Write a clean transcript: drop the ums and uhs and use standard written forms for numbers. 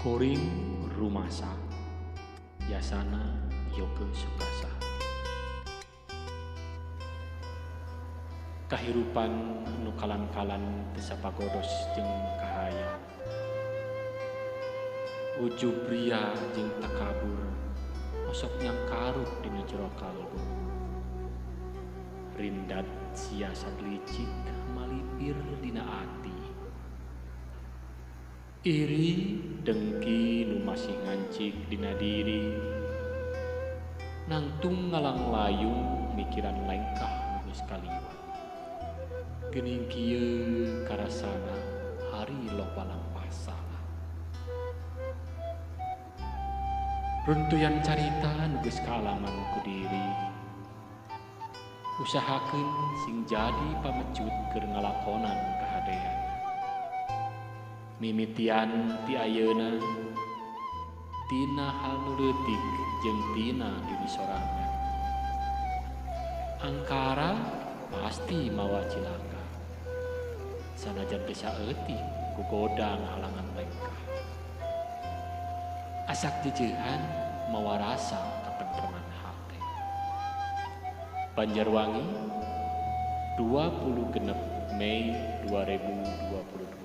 Kuring rumasa Yasana Yoke Sukasa. Kahirupan nu kalan-kalan teu sapagodos jeung kahayang. Ujub ria jeung takabur osok nyangkaruk dina jero kalbu. Rindat siasat licik malipir dina ati. Iri dengki nu masih ngancik dina diri. Nangtung ngalanglayung mikiran lengkah nu geus kaliwat. Geuning kieu karasana hari loba lampah salah. Runtuyan carita nu geus kaalaman ku diri. Usahakeun sing jadi pamecut keur ngalakonan kahadean. Mimitian ti ayeuna tina hal nu leutik jeung tina diri sorangan. Angkara pasti mawa cilaka. Sanajan teu saeutik kugoda ngahalangan lengkah. Asak jejeuhan mawa rasa katentreman hate. Banjarwangi 26 Mei 2022.